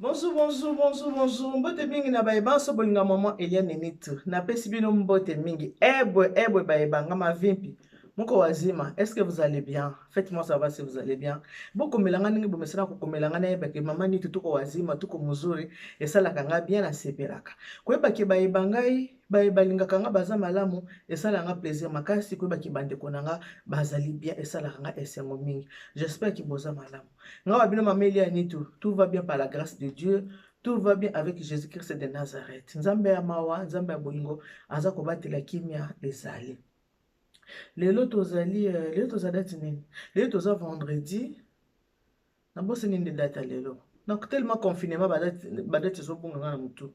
Bonjour, bonjour, bonjour, bonjour. Mbote mingi na baye banso bolinga maman Eliane Nitu. Napesi bino mbote mingi. Ebwe, ebwe baye banga mavimpi. Moko wazima, est-ce que vous allez bien? Faites-moi savoir si vous allez bien. Bokomela nga ndenge bomesana kokomela nga nayeba ke mama Nitu tuko wazima, tuko muzuri, esalaka nga bien nasepelaka. Koyeba ke baye bangai, baye balingaka nga baza malamu, esalaka nga plaisir makasi koyeba ke bandeko na nga bazali bien, esalaka nga esengo mingi. J'espère que boza malamu. Nga wa bino mama Elia Nitu, tout va bien par la grâce de Dieu. Tout va bien avec Jésus-Christ de Nazareth. Nzambe ya mawa, Nzambe ya bolingo, aza kobatela kimia ezali. Lelo tozali euh, lelo toza date nini? Lelo toza vendredi. Nabosani nde date ya lelo. Donc tellement confinement ba date ba date ezobunga nga na mutu.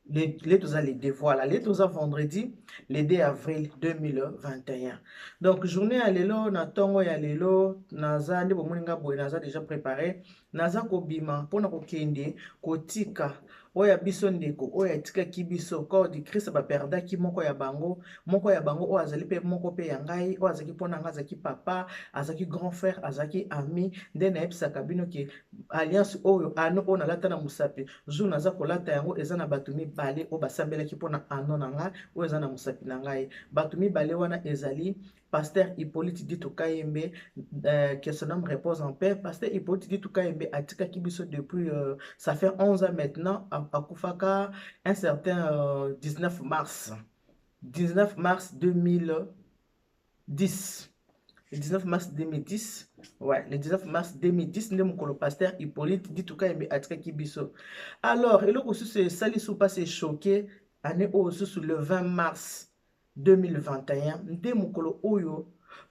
Le toza le 2 voilà, le toza vendredi le 2 avril 2021. Donc journée ya lelo na tongo ya lelo naza nde bomoni nga boye naza déjà préparé, naza kobima mpona kokende kotika oyo ya biso ndeko oyo atikaki biso corps du Christ baperdaki moko ya bango moko ya bango oyo azali mpe moko mpe ya ngai oyo azalaki mpo na ngai azalaki papa azalaki grand frère azalaki ami nde nayebisaka bino ke alliance oyo ano oyo nalata na mosapi jour naza kolata yango eza na bato mibale oyo basambelaki mpo na ano na ngai oyo eza na mosapi na ngai bato mibale wana ezali Pasteur Hippolyte Ditu Kayembe, que son âme repose en paix. Pasteur Hippolyte Ditu Kayembe atikaki biso depuis ça fait 11 ans maintenant akufaka un certain 19 mars 19 mars 2010 le 19 mars 2010 ouais le 19 mars 2010 nde mokolo pasteur Hippolyte Ditu Kayembe atikaki biso. Alors eloko susu esali su mpasi echoke année oyo susu le 20 mars 2021 nde mokolo oyo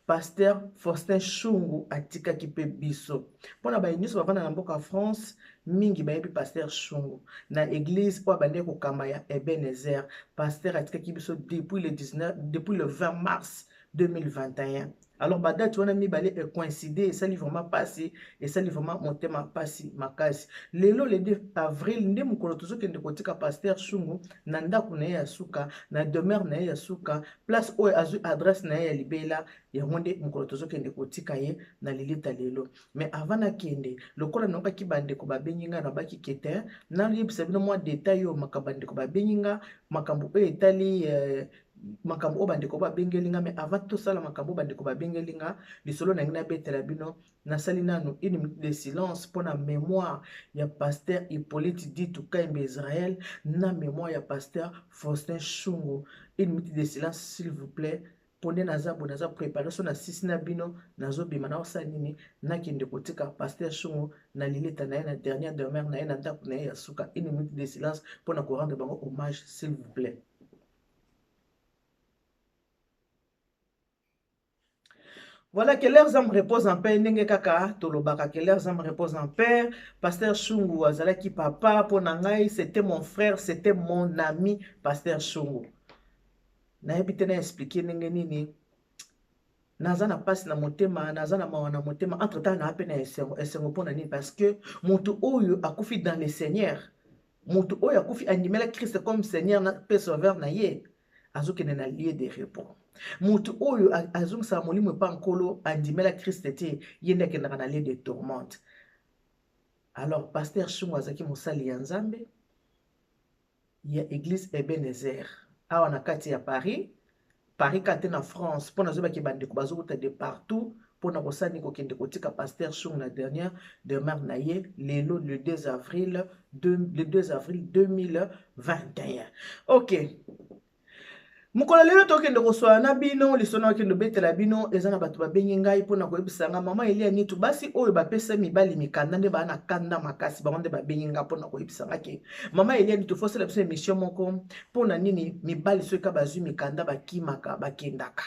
pasteur Faustin Shungu atikaki mpe biso. Mpo na baye nyonso bavanda na mboka France, mingi bayebi pasteur Shungu na église oyo abandaki kokamba ya Ebenezer. Pasteur atikaki biso depuis le 19, depuis le 20 mars 2021. Alors ba date wana mibale e coïncide esali vraiment pasi, esali vraiment motema pasi makasi. Lelo le 2 avril nde mokolo tozokende kotika pasteur Shungu na ndako na ye ya suka, na demeure na ye ya suka, place oyo azwi adresse na ye ya libela, yango nde mokolo tozokende kotika ye na lilita lelo. Mais avant nakende, lokola nayokaki bandeko babengi nga nabaki kete nayebisa bino mwa detail oyo makambo bandeko babengi nga, makambo oyo etali makambo oyo bandeko babengeli nga. Mais avant tosala makambo oyo bandeko babengeli nga, lisolo na ngai nabetela bino, nasali nanu une minute de silence mpona mémoire ya pasteur Hippolyte Ditu Kayembe Israël na mémoire ya pasteur Faustin Shungu. Une minute de silence s'il vous plaît. Mpo nde naza boye, naza préparé so nasisi na bino, nazobima naosala nini, nakende kotika pasteur Shungu na lilita na ye na dernière demeure na ye na ndako na ye ya suka. Une minute de silence mpona korendre bango hommage s'il vous plaît. Voilà, que leurs âmes reposent en paix. Ndenge kaka tolobaka que leurs âmes reposent en paix. Pasteur Shungu azalaki papa po na ngai, c'était mon frère, c'était mon ami Pasteur Shungu. Nayebi te na expliquer ndenge nini. Naza na pasi na motema, naza na mawa na motema, entre temps na pe na esengo, esengo pona nini? Parce que moto oyo akufi dans le Seigneur, moto oyo akufi andimela Christ comme Seigneur na pe sauveur na ye, azokende na lieu de repos. Moto oyo azongisaka molimo epa nkolo andimela Christ te, ye nde akendaka na lieu de tourmente. Alors pasteur Shungu azalaki mosali ya Nzambe ya église Ebenezer awa na kati ya Paris, Paris kate na France, mpo nazobaki bandeko bazowuta de partout mpona kosani kokende kotika pasteur Shungu na dernière demeure na ye lelo le 2 avril le 2 avril 2021. Ok, mokolo lelo tokende koswala na bino lisolo nakende obetela bino eza na bato babengi ngai mpona koyebisa nga mama Elia Nitu, basi oyo bapesa mibali mikanda nde baa na kanda makasi, bango nde babengi nga mpona koyebisa nga ke mama Elia Nitu fosala biso émission moko mpona nini mibali soki ka bazwi mikanda bakimaka bakendaka.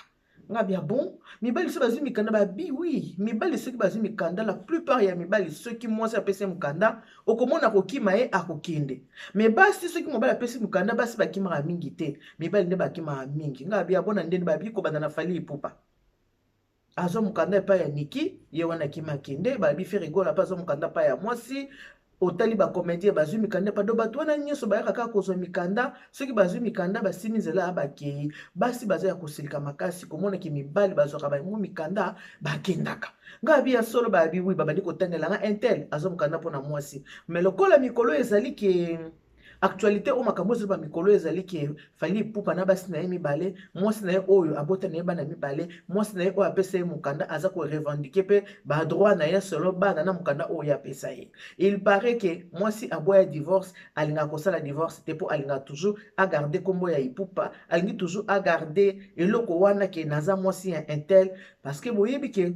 Nga bia bon, mibali soki bazwi mikanda babi oui, mibali soki bazwi mikanda, la plupart ya mibali soki mwasi apesi mokanda okomona kokima ye akokende. Mais basi soki mobali apesi mokanda basi bakimaka mingi te, mibali nde bakimaka mingi. Nga bia bona ndeni babi kobanda na Fally Ipupa azwa mokanda epai ya Niki, ye wana akima akende. Babi Ferre Gola mpe azwa mokanda epai ya mwasi. Otali bacomédien bazwi mikanda pado, bato wana nyonso bayaka kaka kozwa mikanda. Soki bazwi mikanda, basimi nzela ya bakei. Basi baza ya kosilika makasi komonaki mibali bazwaka bango mikanda, bakendaka. Ngai abi ya solo, bayabi oui, babandi kotangela nga un tel azwa mokanda mpona mwasi. Mais lokola mikolo ezali ke actualité oyo, makambo ezali bamikolo, ezali ke Fally Ipupa na basi na ye mibale, mwasi na ye oyo abota na ye bana mibale, mwasi na ye oyo apesa ye mokanda aza korevendiquer mpe badroit na ye selon bana na mokanda oyo apesa ye. Il paraît ke mwasi aboya divorce, alingaka kosala divorce te mpo alingaka toujours agarder nkombo ya Ipupa, alingi toujours agarder eloko wana ke naza mwasi ya un tel, parce que boyebi ke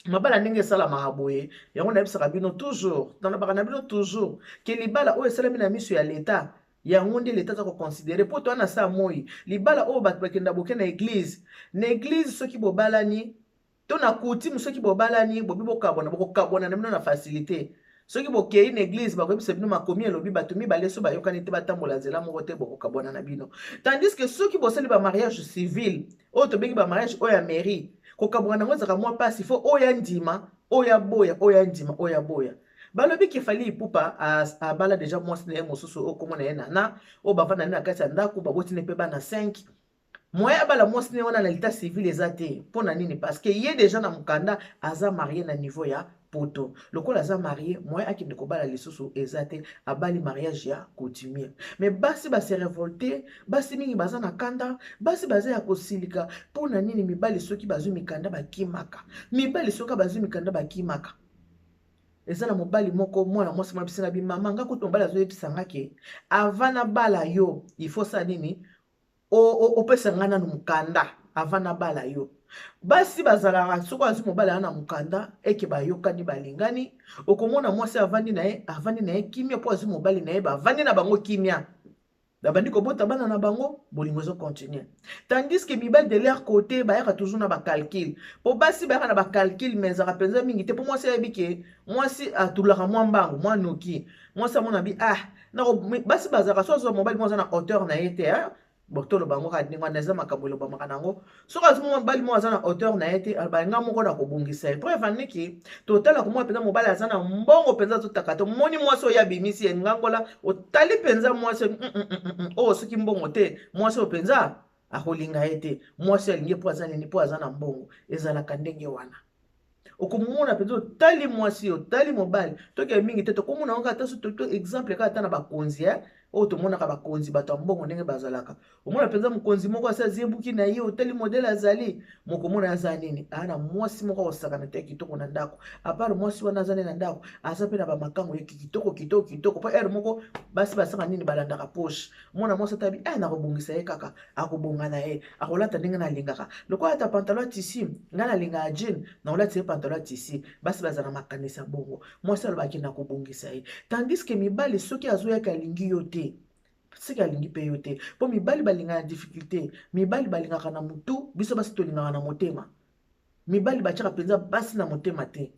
mabala ndenge esalamaka boye. Yango nayebisaka bino toujours, nalobaka na bino toujours ke libala oyo esalami na miso ya Leta, yango nde Leta aza koconsidérer. Mpo toa na sa moi, libala oyo bato bakenda boke na église, na église soki bobalani, to na coutume soki bobalani, bobi bokabwana, bokokabwana na bino na facilité. Soki bokei na église, bakoyebisa bino makomi elobi bato mibale so bayokani te, batambola nzela moko te, bokokabwana na bino. Tandis que soki bosali bamariage civil oyo tobengi bamariage oyo ya mairie, kokabwana yango ezalaka mwa mpasi. Fo oyo andima, oyo aboya, oyo andima, oyo aboya. Balobi ke Fally Ipupa abala déjà mwasi na ye mosusu oyo komona ye Nana, oyo bavanda nde na kati ya ndako, baboti ne mpe bana 5. Moyen abala mwasi ne wana na l'état civil eza te. Mpo na nini? Parce que ye déjà na mokanda aza marié na niveau ya Poto. Lokola aza marié, moyen akende kobala lisusu eza te. Abali mariage ya coutumier. Mais basi base révolter, basi mingi baza na kanda, basi baza ya kosilika. Mpo na nini mibali soki bazwi mikanda bakimaka? Mibali soki bazwi mikanda bakimaka. Eza na mobali moko, mwana mwasi mwa biso na bimama nga kutu, mobali azoyebisa nga ke avant nabala yo, il faut sala nini? Opesa nga nanu mokanda avant nabala yo. Basi bazalaka, soki azwi mobali aya na mokanda, eke bayokani, balingani, okomona mwasi avandi na ye, avandi na ye kimia, mpo azwi mobali na ye, bavandi na bango kimia, babandi kobota bana na bango, bolingo ezocontinuer. Tandis que mibali, de leur côté, bayaka toujours na bacalcul. Mpo basi bayaka na bacalcul, mais ezalaka mpenza mingi te, mpo mwasi ayebi ke mwasi atulaka mwa mbangu, mwa noki. Mwasi amona bi ah, basi bazalaka so azwa mobali mwa aza na hauteur na ye te. Bon, toloba yango kaka ndenge wana, eza makambo elobamaka nango. Soki azwi mobali moko aza na hauteur na ye te, aloba nga moko na kobongisa ye. Preuve aniki, totala komona mpenza mobali aza na mbongo mpenza, azotaka te. Omoni mwasi oyo abimisi ye ngangola, otali mpenza mwasi oyo, soki mbongo te, mwasi oyo mpenza akolinga ye te. Mwasi alingi mpo aza nini? Mpo aza na mbongo. Ezalaka ndenge wana. Okomona mpenza, otali mwasi, otali mobali, toke mingi te, tokomona yango kaka. To exemple kaka ata na bakonzi oyo tomonaka, bakonzi, bato ya mbongo, ndenge bazalaka. Omona mpenza mokonzi moko asi azebuki na ye, otali modèle azali, mokomona aza nini, aa na mwasi moko akosakana te ya kitoko na ndako. À part mwasi wana aza nde na ndako, aza mpe na bamakango ye kitoko kitoko kitoko. Mpo ere moko basi basaka nini? Balandaka poche. Mwana mwasi atabi e nakobongisa ye kaka, akobonga na ye, akolata ndenge nalingaka, lokola ata pantalon ya tissu, ngai nalingaka jean, nakolatisa ye pantalon ya tissu. Basi baza na makanisi ya bongo. Mwasi alobaki na kobongisa ye. Tandis que mibali, soki azoyaka, alingi yo te, soki alingi mpe yo te, mpo mibali balingaka na difficulté. Mibali balingaka na motu, biso basi tolingaka na motema. Mibali batiaka mpenza basi na motema te.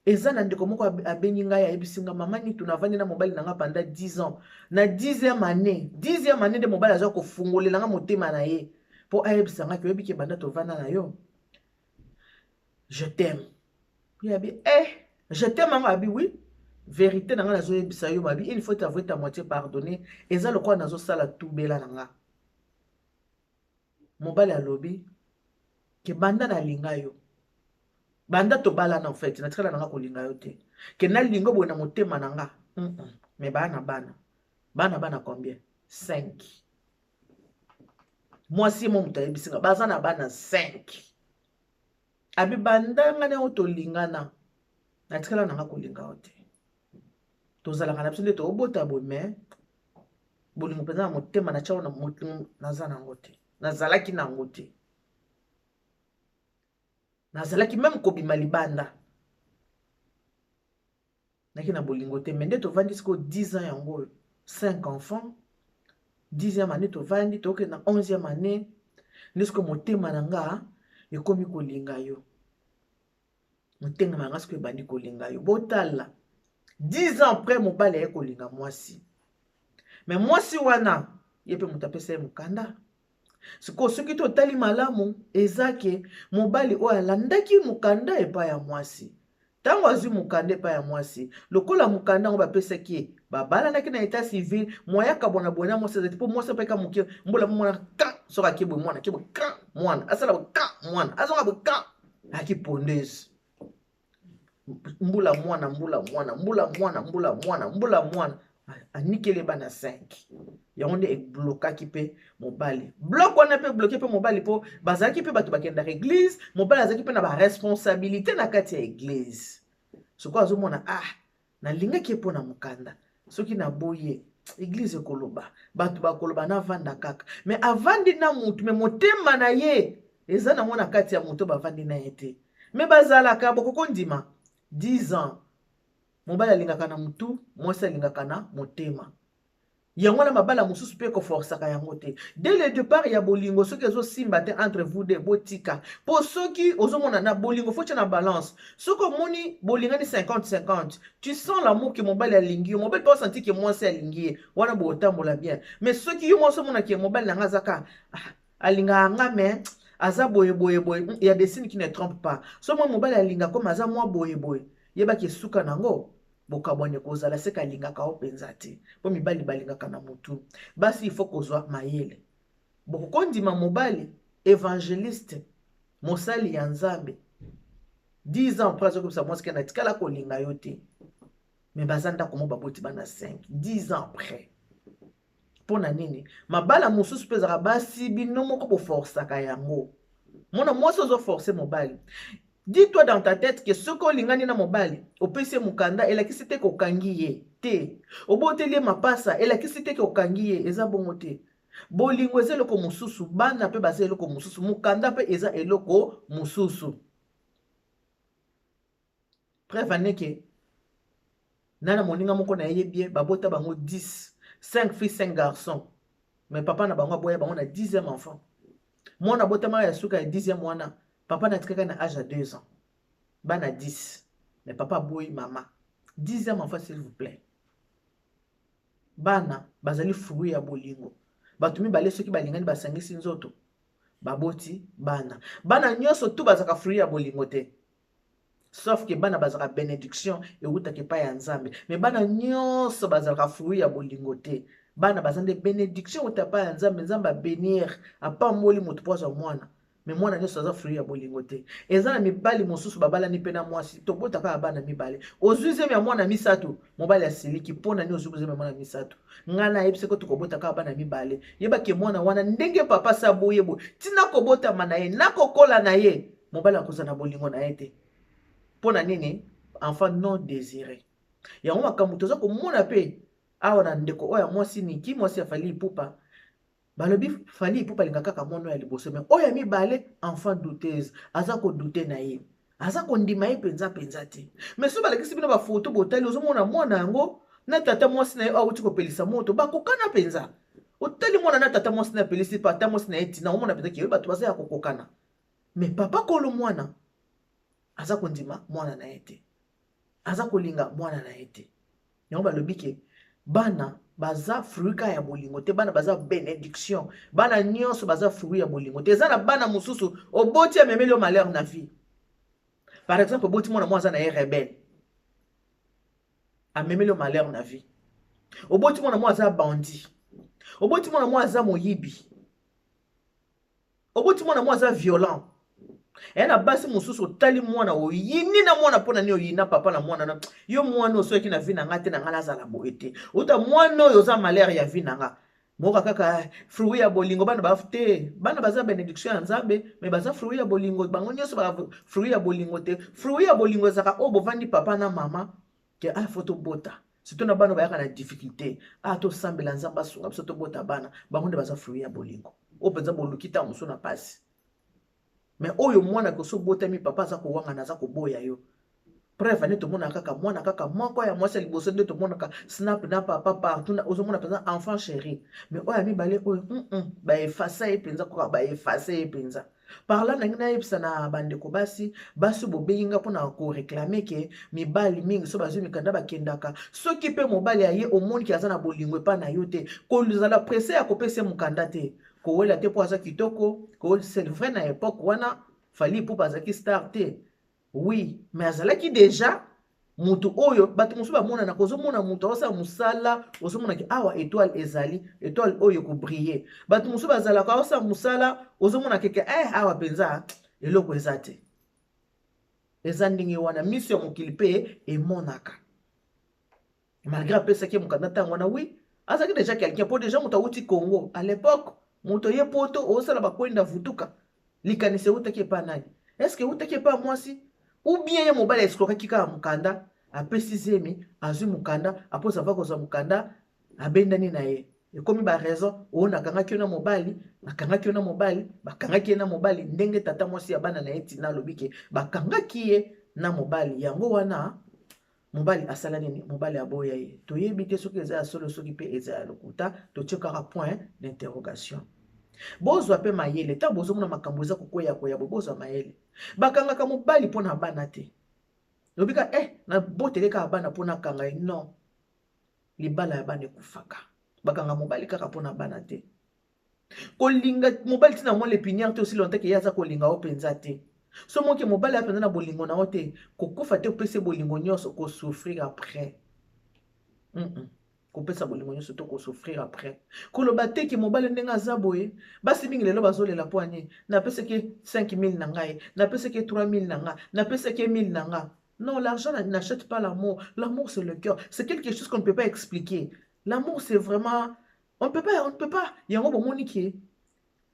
Eza na ndeko moko abengi ngai, ayebisi nga: "Mama Nitu, navandi na mobali na nga pendant 10 ans. Na 10e année, 10e année nde mobali aza kofungolela nga motema na ye mpo ayebisa nga ke oyebi ke banda tovanda na yo, je t'aime." Ye abi: "Eh, je t'aime yango?" Abi: "Oui, vérité na ngai nazoyebisa yo." Babi: "Une fois avoué, ta moitié pardonné." Eza lokola nazosala tubela na nga. Mobali alobi ke banda nalinga yo, banda tobalana, en fait natikala na nga kolinga yo te ke nalinga boye na motema na nga. Mais baa na bana, bana combien? 5. Mwasi mo moto ayebisi nga baza na bana 5. Abi: "Banda nga na yo tolingana, natikala na nga kolinga yo te. Tozalaka na biso nde toobota boye, mais bolingo mpenza na motema na tiango naza nango te, nazalaki nango te. Nazalaki même kobima libanda, naki na bolingo te. Mais nde tovandi sikoyo 10 ans yango oyo, 5 enfants, 10e année tovandi, tokende na 11e année, nde sikoyo motema na nga ekomi kolinga yo. Motema na nga sikoyo ebandi kolinga yo." Botala, 10 ans après, mobali aye kolinga mwasi. Mais mwasi wana, ye mpe moto apesa ye mokanda. Sikoyo soki totali malamu, eza ke mobali oyo alandaki mokanda epai ya mwasi. Ntango azwi mokanda epai ya mwasi, lokola mokanda yango bapesaki ye, babalanaki na etat civil, moyen akabwana boye na mwasi azali te, mpo mwasi apeka moke mbola mwana kan soki ake boye mwana ake boye kan mwana asala boye kan mwana azonga boye kan ayaki pondeuse mbula mwana mbula mwana mbula mwana mbula mwana mbula mwana anikeli bana 5. Yango nde eblokaki mpe mobali. Bloc wana mpe bloke mpe mobali, mpo bazalaki mpe bato bakendaka église, mobali azalaki mpe na baresponsabilité na kati ya église. Sikoyo azomona, ah, nalingaki ye mpo na mokanda, soki naboye, église ekoloba, bato bakoloba, navanda kaka. Mais avandi na mutu, mais motema na ye eza nango na kati ya moto bavandi na ye te. Mais bazalaka bokoko ndima 10 ans. Mobali alingaka na mutu, mwasi alingaka na motema. Yango wana mabala mosusu mpe ekoforsaka yango te dès le départ ya bolingo. Soki ezosimba te entre vous deux, botika. Mpo soki ozomona na bolingo, faut tia na balance. Soki omoni bolingani 50-50, tu sens l'amour ke mobali alingi yo, mobali mpe osanti ke mwasi alingi ye, wana bokotambola bien. Mais soki yo mwasi omona ke mobali na nga azaka, ah, alingaka nga mais aza boye boye boye, ya des signes qui ne trompe pas. So mwa mobali alinga comme aza mwa boye boye, yebaki esuka nango bokabwani ekozala. Seka alingaka yo mpenza te, mpo mibali balingaka na motu. Basi, il faut kozwa mayele. Bokokondima mobali évangéliste, mosali ya Nzambe, 10 ans après azokobisa mwasi ke natikala kolinga yo te. Mais baza ndako mo, baboti bana 5, 10 ans après. Mpo na nini mabala mosusu mpe ezalaka basi bino moko boforsaka yango? Mona mwasi ozoforce mobali. Dis-toi dans ta tête que soki olingani na mobali, opesi ye mokanda, elakisi te kokangi ye te. Oboteli ye mapasa, elakisi te ke okangi ye. Eza bongo te. Bolingo eza eloko mosusu, bana mpe baza eloko mosusu, mokanda mpe eza eloko mosusu. Preuve aneke nana moninga moko nayebi ye, babota bango 10, 5 filles, 5 garçons, mais papa na bango aboya bango na 10e enfant. Mwana abotamaka ya suka ya 10e wana, papa na atikaka na age ya 2 ans. Bana 10, mais papa aboyi mama 10e enfant. S'il vous plaît, bana bazali fruit ya bolingo. Bato mibale soki balingani, basangisi nzoto, baboti bana. Bana nyonso tu bazalaka fruit ya bolingo te, sauf ke bana bazalaka bénédiction ewutaka epai ya Nzambe. Mais bana nyonso bazalaka fruit ya bolingo te. Bana baza nde bénédiction euta epai ya Nzambe. Nzambe abénir, apamboli moto mpo azwa mwana, mais mwana nyonso aza fruit ya bolingo te. Eza na mibali mosusu babalani mpe na mwasi, tobota kaka bana mibale. Ozwi zemi ya mwana misato, mobali asiliki. Mpo na nini ozwi zemi ya mwana misato? Ngai nayebisi ko tokobota kaka bana mibale. Yebaki mwana wana, ndenge papa sa boye boye, ntina kobotama na ye, nakokola na ye, mobali akozala na bolingo na ye te. Mpo na nini? Enfant non désiré. Yango makambo toza komona mpe awa na ndeko oyo ya mwasi Niki, mwasi ya Fally Ipupa. Balobi Fally Ipupa alinga kaka mwana ya liboso, mais oyo ya mibale, enfant douteuse, aza kodouter na ye, aza kondima ye mpenza mpenza te. Mais so balakisi bino bafoto, botali, ozomona mwana yango na tata mwasi na ye awuti kopelisa moto, bakokana mpenza. Otali mwana na tata mwasi na apelisi, tata mwasi na ye ntina omona mpenza ke bato baza ya kokokana. Mais papa kolo mwana aza kondima mwana na ye te, aza kolinga mwana na ye te. Yango balobi ke bana baza fruit ka ya bolingo te, bana baza bénédiction. Bana nyonso baza fruit ya bolingo te. Eza na bana mosusu oboti, amemeli yo malheur na vie. Par exemple, oboti mwana mwa aza na ye rebelle, amemeli yo malheur na vie. Oboti mwana mwa aza bandit, oboti mwana mwa aza moyibi, oboti mwana mwa aza violent. Eya na basi mosusu, otali mwana, oyini na mwana. Mpo na nini oyina papa na mwana na yo? Mwana osoki na vie na nga te, na nga nazala boye te. Ota mwana oyo oza malheur ya vie na nga. Moka kaka fruit ya bolingo, bana ba te. Bana baza bénédiction ya Nzambe, mais baza fruit ya bolingo, bango nyonso baka fruit ya bolingo te. Fruit ya bolingo ezalaka oyo bovandi papa na mama ke ah, faut tobota. Surtout na bana bayaka na difficulté, ah, tosambela Nzambe asunga biso tobota bana. Bango nde baza fruit ya bolingo oyo mpenza boluki ntango mosusu na pasi. Mais oyo mwana koso obotami, papa aza kowangana, aza koboya yo. Preuve ane, tomonaka kaka mwana kaka moko ya mwasi ya liboso nde tomonaka snap na papa partout, ozomona mpenza enfant chéri. Mais oyo ya mibale oyo, baefasa ye mpenza, kaka baefase ye mpenza. Par là ndenge nayebisa na bandeko basi, basi bobengi nga mpona koréclamer ke mibali mingi so bazwi mikanda bakendaka. Soki mpe mobali aye, omoniki aza na bolingo epai na yo te, kozala pressé ya kopesa ye mokanda te, kowela te mpo aza kitoko. C'est vrai, na époque wana Fally Ipupa azalaki star te. Oui, mais azalaki déjà moto oyo bato mosusu bamonanaka. Ozomona moto aosala mosala, ozomonaki awa étoile ezali, étoile oyo ekobriller. Bato mosusu bazalaka, aosala mosala, ozomona keke awa mpenza eloko eza te. Eza ndenge wana miso ya mokili mpe emonaka. Malgré apesaki ye mokanda ntango wana, oui, azalaki déjà quelqu'un, mpo déjà moto awuti Congo à l'époque, moto ye poto osala bakwenda vutuka. Likanisi eutaki epa nani? Est-ce eutaki epa mwasi ou bien ye mobali escroquaki kaka mokanda, apesi zemi, azwi mokanda, aposa ava kozwa mokanda, abendani na ye, ekomi baraison oyo nakangaki yo na mobali, bakangaki yo na mobali, bakangaki ye na mobali, ndenge tata mwasi ya bana na ye ntina alobi ke bakangaki ye na mobali. Yango wana mobali asala nini? Mobali aboya ye. Toyebi te soki eza ya solo, soki mpe eza ya lokuta. Totie kaka point d'interrogation. Bozwa mpe mayele ntango bozomona makambo eza kokweya koya bo. Bozwa mayele. Bakangaka mobali mpo na bana te. Lobi ka nabotele kaka bana mpo nakanga ye. Non, libala ya bana ekufaka. Bakanga mobali kaka mpo na bana te. Kolinga mobali ntina mwa lepinière te aussi longtemps ke ye aza kolinga yo mpenza te. So moke mobali aza mpenza na bolingo na yo te, kokufa te. Opesi bolingo nyonso, kosouffrir après. Kopesa bolingo nyonso to kosouffrir après. Koloba te ke mobali ndenge aza boye. Basi mingi lelo bazolela mpo ani napesaki 5000 na ngai, napesaki 3000 na ngai, napesaki 1000 na ngai. Non, l'argent n'achète pas l'amour. L'amour, c'est le cœur, c'est quelque chose qu'on ne peut pas expliquer. L'amour, c'est vraiment, on ne peut pas, on ne peut pas. Yango bomoni ke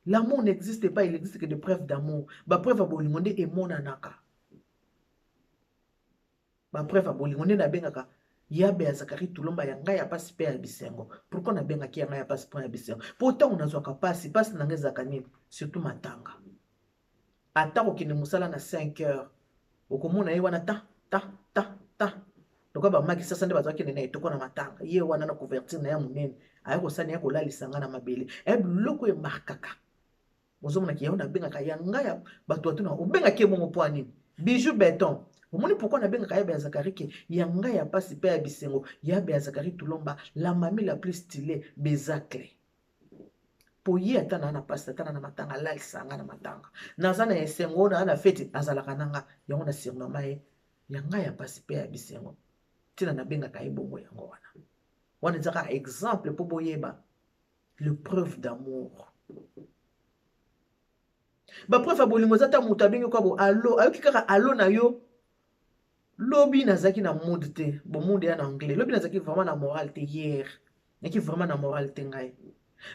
l'amour n'existe pas, il existe que des preuves d'amour. Bapreuve ya bolingo nde emonanaka. Bapreuve ya bolingo nde nabengaka yabe ya Zakari Tulomba, ya ngai ya pasi mpe ya bisengo. Pourquoi nabengaki ya ngai ya pasi mpo ya bisengo? Mpo ntango nazwaka pasi, pasi na ngai ezalaka nini? Surtout matanga. Ata kokende mosala na 5 heures, okomona ye wana ta ta ta ta lokola bamaki sasa nde bazwakende na etoko na matanga. Ye wana na couverture na ya monene, aye kosala, ya kolalisa nga na mabele. Eya biloko emarkaka. Ozomonaki yango nabengaka ya ngai ya bato batuna obengaki ye bongo mpo nini? Bijou Beton. Omoni pourquoi nabengaka yabe ya Zakari ke ya ngai ya pasi mpe ya bisengo, yabe ya Zakari Tulomba, la mami la plus stylée bezacle? Po ye ata na pasi, ata na matanga, alalisa nga na matanga. Naza na esengo, naa na feti, azalaka na nga. Yango na surnomma ye ya ngai ya pasi mpe ya bisengo. Ntina nabengaka ye bongo yango wana. Wana eza kaka exemple mpo boyeba le preuve d'amour. Bapreuve ya bolingo eza ta moto abengi kwa bo allo, ayoki kaka allo na yo. Lobi nazalaki na mood te. Bon, mood ya na anglais. Lobi nazalaki vraiment na moral te. Hier naki vraiment na moral te. Ngai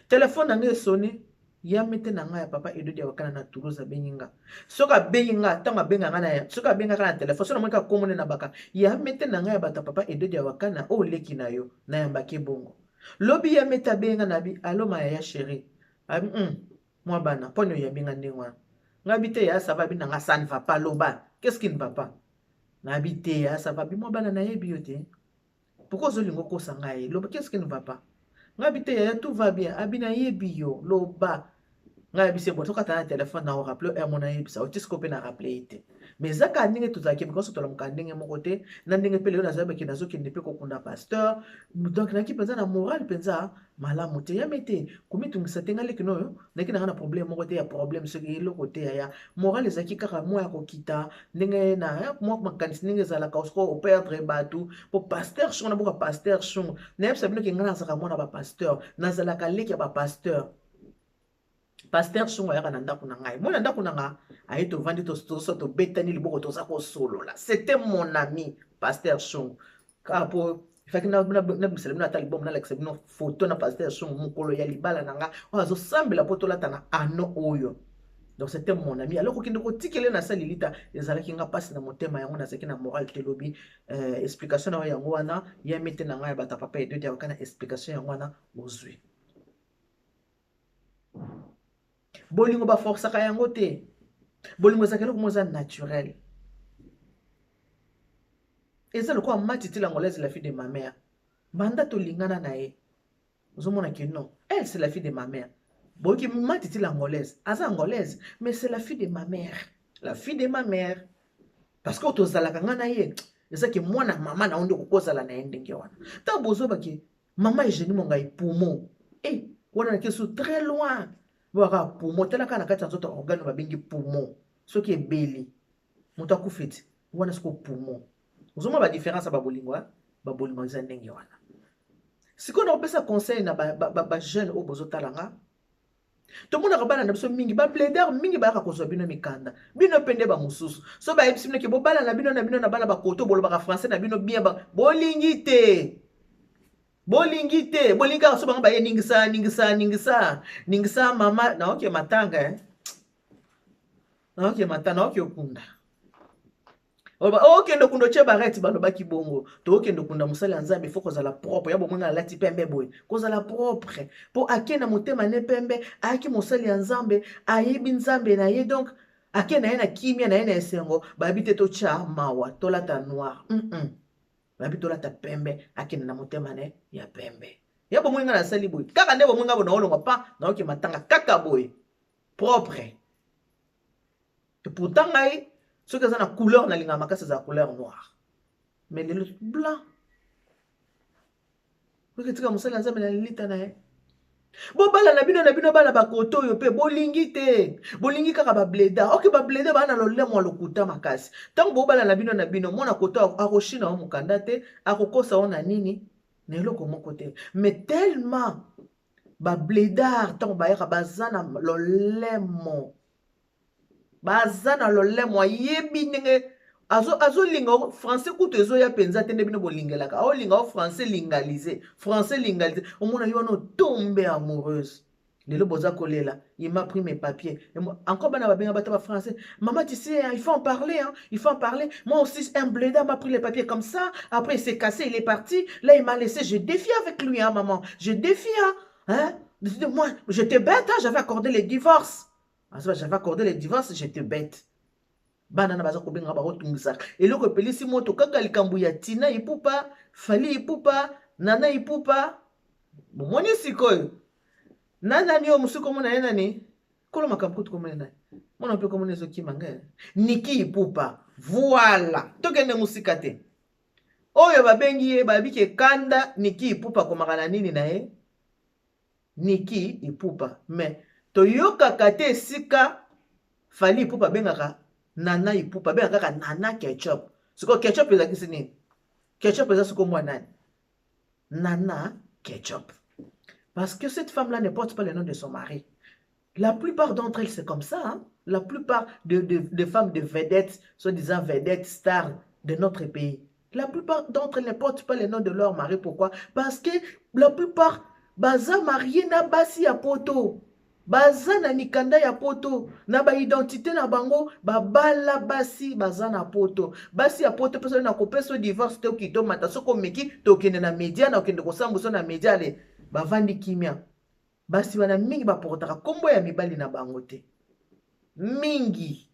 telefone na ngai esonner, ya mete na ngai ya papa Edodi ya Wakana na Toulouse abengi nga. Soki abengi nga, ntango abenga nga na soki abengaka na telefone, soki namoni kaka komone na baka ya mete na ngai ya bato ya papa Edodi ya Wakana oyo oleki na yo, nayambaki bongo. Lobi ya mete abengi nga na bi: "Allo, ma yaya chéri." Abi mwa bana mponi oyambi nga ndenge wana? Ngai bi te ya, ça va. Bi na nga: "Ça ne va pas, loba, qu'est-ce qui ne va pas?" Nabi te ya, ça va. Bi mwa bana, nayebi yo te, pourquoi ozolinga okosa ngai? Loba, qu'est-ce qui ne va pas? Ngai bi te yaya, tout va bien. Abi nayebi yo, loba. Ngai yebi se bon, tokata na telefone na orappeler heure mo nayebisa otisiko mpe na rappeler ye te. Mais eza kaka ndenge tozalaki mikoso, tolamuka ndenge moko te na ndenge mpe lelo nazoyebaki nazokende mpe kokunda pasteur. Donc nayaki mpenza na moral mpenza malamu te. Yame te komitungisa te. Ngai leki oyo nayaki nanga na problème moko te ya problème, soki eloko te yaya. Moral ezalaki kaka mwa ya kokita ndenge na mwa makanisi ndenge ezalaka soko operdre bato. Po pasteur Shungu, naboka pasteur Shungu, nayebisa bino ke ngai nazalaka mwana bapasteur, nazalaka leki ya bapasteur. Pasteur Shungu ayaka na ndako na ngai, mwana ndako na nga aye, tovandi, toso tobetani liboko, toza kosolola. C'était mon ami pasteur Shungu. Kaka po efaki nabimisela bino ata libombo, nalakisa bino foto na pasteur Shungu mokolo ya libala na nga oyo azosambela mpo tolata na ano oyo. Donc c'était mon ami. Alors kokende kotikele na sali lita ezalaki nga mpasi na motema. Yango nazalaki na moral te lobi. Explication na yo yango wana. Ya mete na ngai ya bato ya papa Edodi ayoka na explication yango wana. Ozwi bolingo, baforsaka yango te. Bolingo ezalaka eloko moko eza naturel. Eza lokola Matiti l'Angolaise, la fille de ma mère. Banda tolingana na ye, ozomona ke non, elle, c'est la fille de ma mère. Boyoki, Matiti l'Angolaise aza angolaise, mais c'est la fille de ma mère, la fille de ma mère, parce que tozalaka nga na ye, ezaki mwana mama na yo nde okokozala na ye ndenge wana. Ntango bozobaki mama Eugénie Mongai poumon e wana nake so très loin, bwaka poumon, tala kaka na kati ya nzoto, organe babengi poumon, soki ebeli moto akufi ti. Wana siko poumon. Ozomona ba différence ya ba bolingo, hein? Ba bolingo eza ndenge wana. Sikoyo nakopesa conseil na ba, ba, ba, ba jeune oyo bozotala nga. Tomonaka bana na biso mingi, ba plaider mingi bayaka kozwa bino mikanda. Bino mpe nde ba mosusu. So bayebisi bino ke bobala na bino na bino na bana bakoto bolobaka français na bino bien ba bolingi te. Bolingi te, bolingi kaka so bango baye ningisa ningisa ningisa ningisa mama na oke matanga eh. Na oke matanga, na oke okunda. Okende okunda otie barete balobaki bongo tookende okunda mosali ya Nzambe fo kozala propre ya bomoi alati pembe boye kozala propre mpo ake na motema ne pembe ayaki mosali ya Nzambe ayebi Nzambe na ye donc ake na ye na kimia na ye na esengo bayebi te totya mawa tolata noir Bayebi tolata pembe akende na motema ne ya pembe ya bomoi ngai nasali boye kaka nde bomoi ngai bonaolongwa pa naoke matanga kaka boye propre. Et pourtant ngai soki eza na couleur nalingaka makasi eza couleur noire mais lelo blanc oki tika mosali ya Nzambe na lilita na ye. Bobala na bino na bino bana bakoto oyo mpe bolingi te, bolingi kaka bableda. Oke bableda baa na lolemo ya lokuta makasi. Ntango bobala na bino na bino, mwana koto akoshina yo mokanda te, akokosa yo na nini na eloko moko te. Mais tellement babledar ntango bayaka baza na lolemo, baza na lolemo, ayebi ndenge azolinga azo français kutu ezoya mpenza te nde bino bolingelaka aolinga o français lingalise français lingalise omona yo wana otombe amoureuse. Lelo boza kolela, il m'a pris mes papiers. Et moi, encore bana babenga bato ba français. Maman, tu sais, hein, il faut en parler, hein, il faut en parler. Moi aussi, un blédard m'a pris les papiers comme ça. Après, il s'est cassé, il est parti. Là, il m'a laissé. Je défie avec lui, hein, maman. Je défie, hein. Hein? Moi, j'étais bête, hein, j'avais accordé le divorce. Ah, j'avais accordé le divorce, j'étais bête. Bana na baza kobenga bakotungisaka eloko epelisi moto kaka likambo ya Tina Ipupa, Fally Ipupa, Nana Ipupa. Bomoni sikoyo na nani oyo mosusu komona ye nani kolo makambo kutu komona nani mona mpe komona ezokima ngai Niki Ipupa. Voilà, tokende mosika te. Oyo babengi ye bayebi ke kanda Niki Ipupa akomaka na nini na ye Niki Ipupa, mais toyokaka te esika Fally Ipupa abengaka Nana Ipupa, abengaka kaka Nana Ketchup. Sikoyo Ketchup ezalakisi nini? Ketchup eza sikoyo mwa nani? Nana Ketchup. Parce que cette femme-là ne porte pas le nom de son mari. La plupart d'entre elles, c'est comme ça. Hein? La plupart de femmes de vedettes, soi-disant vedettes, stars de notre pays, la plupart d'entre elles ne portent pas le nom de leur mari. Pourquoi? Parce que la plupart, baza marié na basi ya poto. Baza na mikanda ya poto, na ba identité na bango, babala basi baza na poto. Basi ya poto pesa na kopesa divorce te okito mata soko meki tokende na media na okende kosambusa na media le bavandi kimia. Basi wana mingi baportaka kombo ya mibali na bango te. Mingi.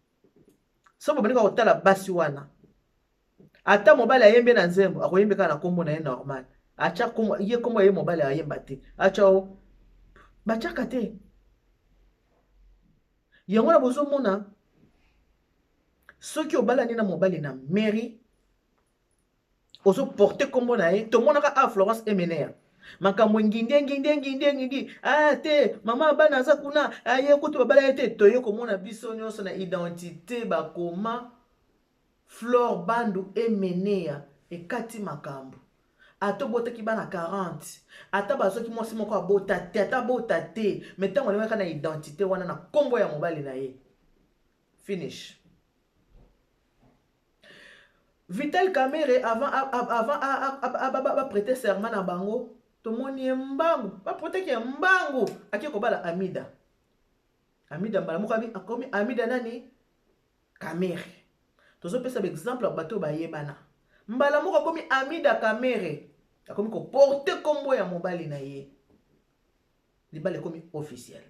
So bobandi kotala basi wana. Ata mobali ayembe na nzembo, akoyembe kaka na kombo na ye normal. Acha kombo, ye kombo ya ye mobali ayemba te. Acha o bachaka te. Yango na bozomona soki obalani na mobali na mairie ozo porter kombo na ye, tomonaka a Florence Emener. Makambo ngindi ngindi ngindi ngindi, ah te mama bana aza kuna, aye kutu babala ye te, toye komona biso nyonso na identité bakoma Flore Bandu Emeneya ekati makambo. Ata obotaki bana 40, ata bazwaki mwasi moko abota te, ata abota te, mais ntango alingaka na identité wana na kombo ya mobali na ye. Finish. Vital Kamerhe avant avant prêter serment na bango, tomoni ye mbangu, ba prêter ye mbangu, ake kobala Amida. Amida mbala moko akomi Amida nani? Kamerhe. Tozopesa ba exemple ya bato bayebana. Mbala moko akomi Amida Kamerhe, akomi ko porter kombo ya mobali na ye. Libala ekomi officiel.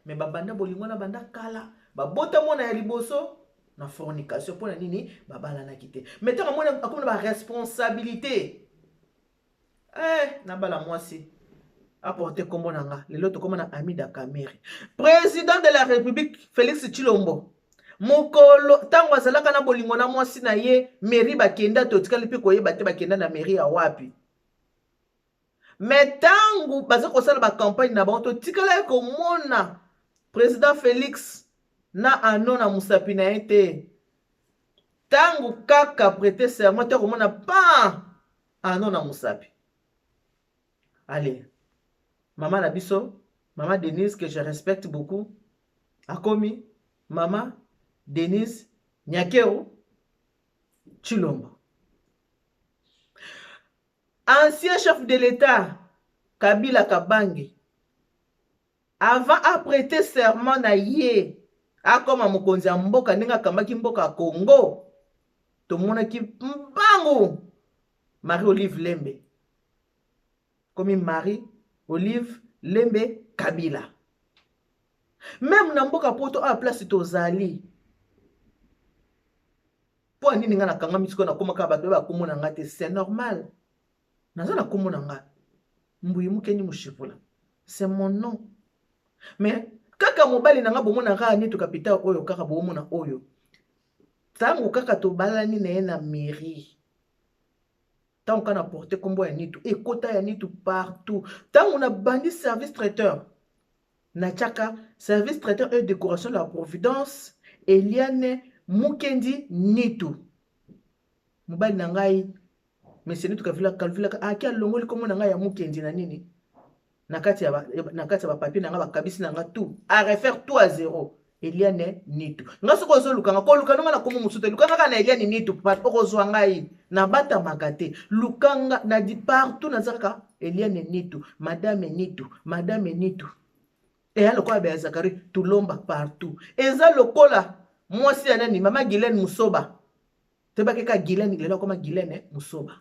Mais babanda bolingo na banda kala, babota mwana ya liboso na fornication pona nini babalanaki te. Mais tango mwana akomi na ba responsabilité. Nabala mwasi aporte kombo na nga. Lelo tokoma na Amida Kamerhe. Président de la République Félix Tshilombo. Mokolo tango azalaka na bolingo na mwasi na ye mairie bakenda totikali mpe koyeba te bakenda na mairie ya wapi. Mais tango baza kosala ba campagne na bango totikalaki komona président Félix na ano na musapi na ye te. Ntango kaka prêter serment te, komona pa ano na mosapi. Allez, mama na biso, mama Denise, que je respecte beaucoup, akomi mama Denise Nyakeru Tshilombo. Ancien chef de l'État Kabila Kabange, avant aprêter serment na ye, akoma mokonzi ya mboka, ndenge akambaki mboka ya Congo, tomonaki mbangu Marie Olive Lembe komi Marie Olive Lembe Kabila. Même na mboka Poto awa, place tozali, mpo ya nini ngai nakangami sikoyo, nakomaka bato oyo bakombo na ngai te? C'est normal, naza na kombo na ngai Mbuyi Mukendi Mushipula, c'est mon nom. Mais kaka mobali na ngai bomona kaka neti capital oyo, kaka bomona oyo, ntango kaka tobalani na ye na mairie, ntango kaka na porte nkombo ya Nitu, ekota ya Nitu partout. Ntango nabandi service traiteur, natiaka service traiteur et décoration de la Providence Eliane Mukendi Nitu. Mobali na ngai, monsieur Nitu Kavila Kalvilaka, aki alongoli nkombo na ngai ya Mukendi na nini na kati ya bapapier na ngai, bakabisi na ngai, tout à refaire, tout à zéro, Eliane Nitu. Nga soki ozolukanga, koluka nonga na kombo mosusu te, lukanga kaka na Eliane Nitu, okozwa ngai. Nabatamaka te, lukanga na di partout, naza kaka Eliane Nitu, madame Nitu, madame Nitu. Eya lokola beya Zakari Tulomba partout, eza lokola mwasi ya nani, mama Guylaine Musoba. Toyebaki kaka Guylaine, lelo akoma Guylaine Musoba.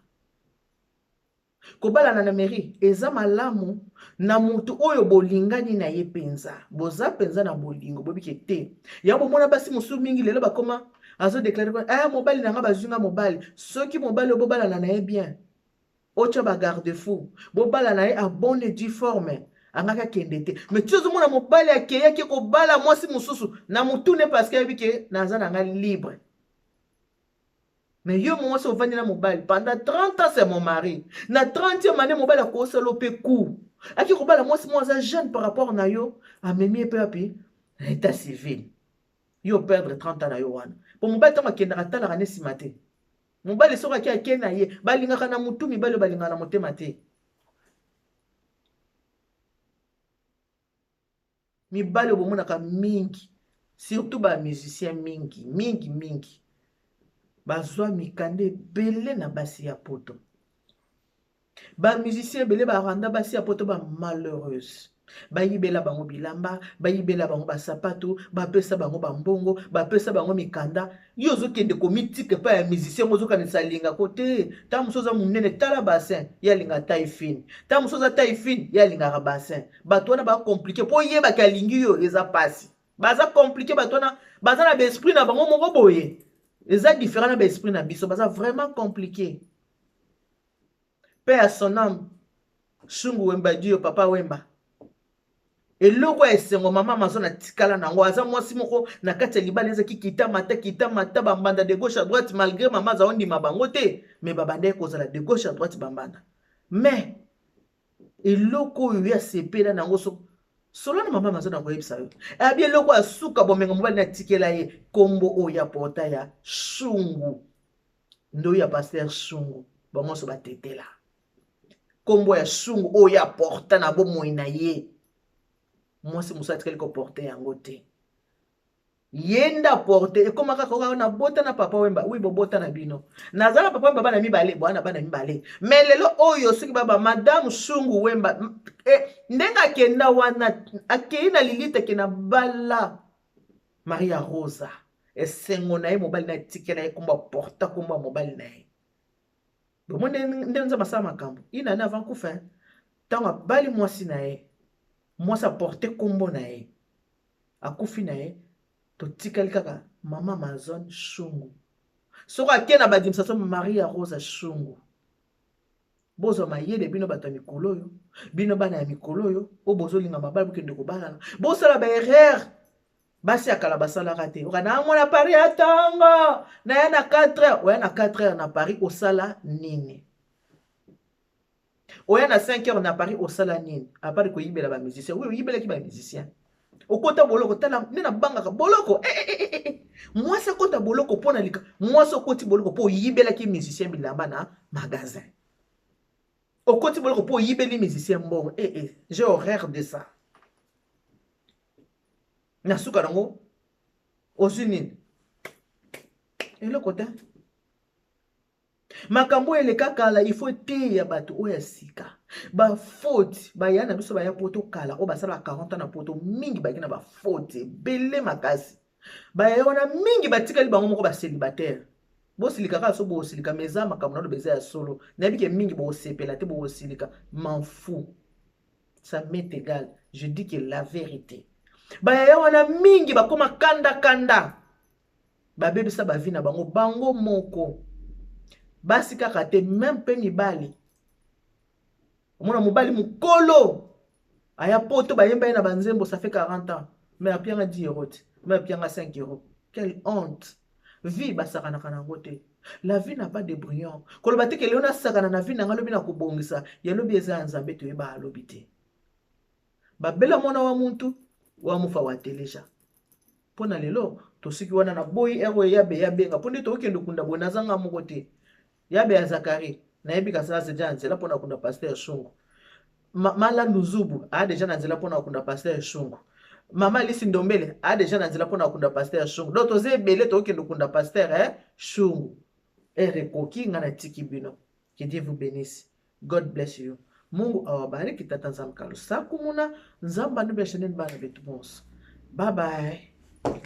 Kobalana na mairie eza malamu na motu oyo bolingani na ye mpenza, boza mpenza na bolingo, bobike te. Ya bomona basi mosusu mingi lelo bakoma azodéclarer: "Aya mobali na nga, bazwi nga mobali." Soki mobali oyo bobalana na ye bien, otya bagarde-fou, bobala na ye en bonne et due forme, angaki akende te. Mais ti ozomona mobali akeyaki kobala mwasi mosusu na motune, parce que ayebi ke naza na nga libre. Mais yo mwasi ovandi na mobali pendant 30 ans, c'est mon mari, na 30e année mobali akosala mpe coup, aki kobala mwasi mo aza jeune par rapport na yo, amemi ye mpe wapi? Na état civil. Yo perdre 30 ans na yo wana, po mobali ntango akendaka, atalaka ne nsima te. Mobali soki aki ake na ye, balingaka na motu, mibali oyo balingaka na motema te. Mibali oyo bomonaka mingi, surtout bamusicien, mingi mingi mingi bazwa mikanda ebele na basi ya Poto. Bamusicien ebele baranda basi ya Poto bamalheureuse, bayibela bango bilamba, bayibela bango basapatu, bapesa bango bambongo, bapesa bango mikanda. Yo ozokende komitika epai ya musicien ngo, ozokanisa alingako te. Ntango mosusu oza monene, tala bassin, ye alinga taille fine. Ntango mosusu oza taille fine, ye alingaka bassin. Bato wana bacompliqué mpo oyebaki alingi yo, eza mpasi. Baza compliqué bato wana, baza na baesprit na bango moko boye, eza différent na baesprit na biso, baza vraiment compliqué. Mpe ya son âme, Shungu Wemba Dio, Papa Wemba, eloko ya esengo mama Amazon atikala nango, aza mwasi moko na kati ya libala ezaki kita mata, kita mata, bambanda de gauche à droite. Malgré mama aza ondima bango te, mais babandaki kozala de gauche à droite, bambanda. Mais eloko oyo ye asepela nango, so solo na mama Amazon akoyebisa yo, abi eloko ya suka bomengo mobali natikela ye, nkombo oyo ya porta ya Shungu, nde oyo ya pasteur Shungu, bango nyonso batetela nkombo ya Shungu oyo aporta na bomoi na ye. Mwasi mosusu atikali koporter yango te, ye nde aporte. Ekóma kaka kaka nabota na Papa Wemba. Oui, bobota na bino, naza na Papa Wemba bana mibale, bwana bana mibale. Mais lelo oyo soki baba madame Shungu Wemba, ndenge akenda wana, akei na lilita, ake na bala Maria Rosa, esengo na ye, mobali na atikela ye nkombo, aporta nkombo ya mobali na ye. Bomoi nde Nzambe asala makambo. Inane avant kufa, ntango abali mwasi na ye, mwasi aporte nkombo na ye, akufi na ye, totikali kaka mama Amazon Shungu. Soki ake na baadministration, Maria Rosa Shungu. Bozwa mayele, bino bato ya mikolo oyo, bino bana ya mikolo oyo, oyo bozolinga mabala, bokende kobalana, bosala baerreur basi ya kala basalaka te. Oka na mwana Paris ya ntongo, naya na 4 heures, oya na 4 heures na Paris, osala nini? Oya na 5 heures na Paris, osala nini? À part koyibela bamusicien, oyo oyibelaki bamusicien. Okota boloko, tala nde nabangaka boloko. Eh, eh, eh, eh, eh. Mwasi akota boloko mpo na lika. Mwasi okoti boloko mpo oyibelaki musicien bilamba na magasin. Okoti boloko mpo oyibeli musicien mbongo. Eh, eh, j'ai horreur de ça. Na suka nango ozwi nini? Eloko te. Makambo oyo eleka kala, il faut eteya bato oyo ya sika. Bafaute baya na biso baya poto kala, oyo basala ba 40 ans na poto, mingi bayaki na bafaute ebele makasi. Bayaya wana mingi batikali bango moko bacélibataire. Bosilika kaka so bosilika, mais eza makambo naloba eza ya solo. Nayebi ke mingi bokosepela te, bokosilika, m'en fous, ça m'est égal, je dis que la vérité. Bayaya wana mingi bakoma kanda kanda, babebisa bavi na bango bango moko. Basi kaka te, même mpe mibali. Omona mobali mokolo aya poto, bayemba ye na banzembo, ça fait 40 ans, mais apianga 10 euro te, mais apianga 5 euro. Quelle honte! Vie basakanaka nango te. La vie n'a pas de brouillon. Koloba te ke lelo nasakana na vie na nga, lobi na kobongisa ya lobi eza ya Nzambe, toyeba alobi te. Babela mwana wa muntu wa mufa wa teleja. Mpo na lelo tosuki wana. Na boyi ere oyo yabe yabenga mpo nde tokokende kunda boye, nazanga moko te. Yabe ya Zakari nayebi kasi aza deja na nzela mpona kunda pasteur Shungu. Malandu Nzubu aa deja na nzela mpona kunda pasteur Shungu. Mama Lisi Ndombele aa deja na nzela mpona kunda pasteur Shungu. Donc toza ebele tokokende kunda pasteur Shungu. Ere ekoki, ngai natiki bino. Que Dieu vous bénisse. God bless you. Mungu awabariki. Tata Nzambe kalusaku muna Nzambe anubesha nini bana betu bonso. Bye bye.